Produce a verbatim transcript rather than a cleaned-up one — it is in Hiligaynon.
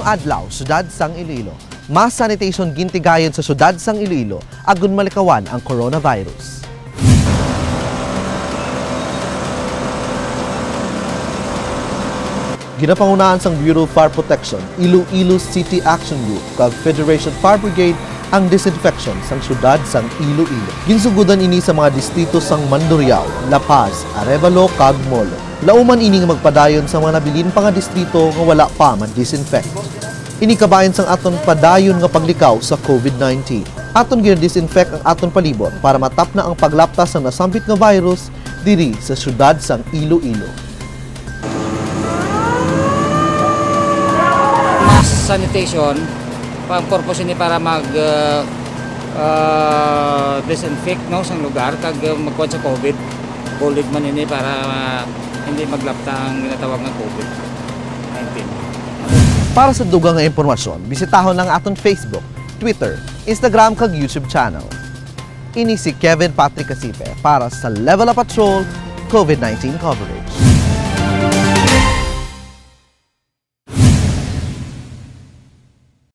Adlaw, Syudad sang Iloilo. Mass sanitation gintigayon sa Syudad sang Iloilo agud malikawan ang coronavirus. Ginapangunahan sang Bureau of Fire Protection, Iloilo City Action Group, kag Federation Fire Brigade ang disinfection sang syudad sang Iloilo. Ginsugodan ini sa mga distrito sang Mandurriao, La Paz, Arevalo, kag Molo. Lauman ini nga magpadayon sa mga nabilin pa nga distrito nga wala pa ma-disinfect. Ini kabahin sang aton padayon nga paglikaw sa COVID nineteen. Aton gina-disinfect ang aton palibot para matapna ang paglapta sang nasambit nga virus diri sa syudad sang Iloilo. Mass sanitation, ang purpose ini para mag uh, uh, disinfect, no, sang lugar kag uh, magkuan sa COVID. Bulig man ini para uh, hindi maglapta ang ginatawag nga COVID nineteen. Para sa dugang nga impormasyon, bisitahon ang aton Facebook, Twitter, Instagram kag YouTube channel. Ini si Kevin Patrick Casipe para sa Level Up Patrol COVID nineteen coverage.